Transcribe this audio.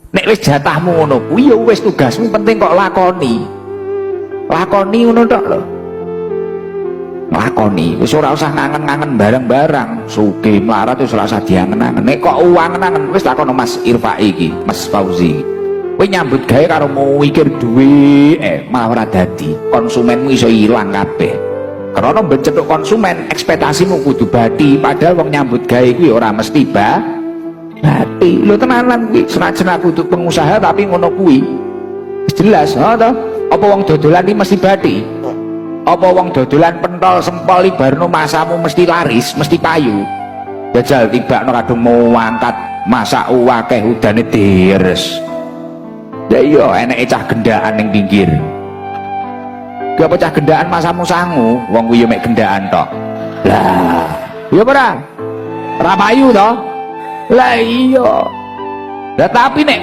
Nek wis jatahmu ngono kuwi ya wis tugasmu, penting kok lakoni. Lakoni ngono tok lho. Lakoni, wis ora usah ngangen-ngangen barang-barang. Sugih melarat wis ora usah diangen-angen. Nek kok uangen-angen wis takono Mas Irfai iki, Mas Fauzi. Kowe nyambut gawe karo mikir duit, malah ora dadi. Konsumenmu iso ilang kabeh. Karena ben konsumen, ekspektasimu kudu bati, padahal wong nyambut gawe kuwi ora mesti bati. Lho tenanan kuwi, senajan aku kudu pengusaha tapi ngono kuwi. Wis jelas, ha toh? Apa wong dodolan iki mesti bati? Apa wong dodolan pentol sempol iki barno masamu mesti laris, mesti payu? Jajal tibakno kadung mau angkat masak akeh udane deres. Ya iya, eneke cah gendaan ning pinggir. Gak pecah gendaan masamu sangu, wong kuwi yo mek gendaan tok. Lah, iya apa ora? Ora payu toh? Lah iya. Lah tapi nek